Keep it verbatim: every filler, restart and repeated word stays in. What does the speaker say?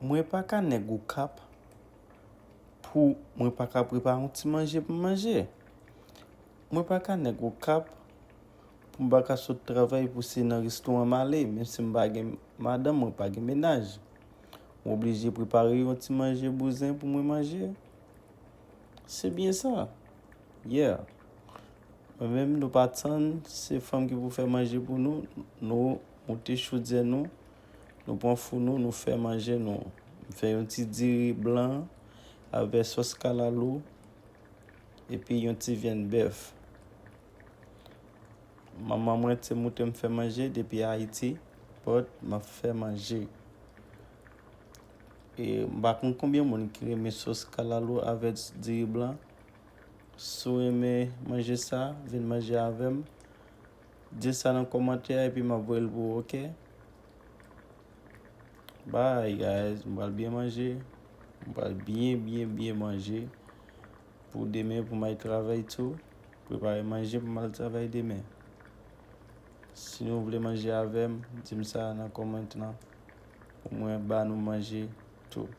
Mwen pa ka nèg Okap pou mwen pa ka prepare yon ti manje pou m manje. Mwen pa ka nèg Okap pou m pa ka sot travay pou se nan restoran m ale, menm si m pa gen madanm, mwen pa gen mennaj. Mwen oblije prepare yon ti manje bouzen pou mwen manje. Se byen sa. Yeah. Mwen menm, nou pa tann se fanm ki pou fè manje pou nou. Nou moute chodyè nou, nou pran fou nou, nou fè manje nou. M fè yon ti diri blan avè sòs kalalou, epi yon ti vyann bèf. Manman mwen te montre m fè manje depi Ayiti, but m ap fè manje. E m pa konn konbyen moun ki renmen sòs kalalou avè diri blan. Si w renmen manje sa, vin manje avè m. Di sa nan kòmantè a epi m ap voye l pou ou, oke? Bye, guys. M pral byen manje. M pral byen, byen, byen manje. Pou demen, pou m al travay tou. Prepare manje pou m al travay demen. Si nou vle manje avè m, di m sa nan kòmantè lan. Pou mwen ba nou manje tou.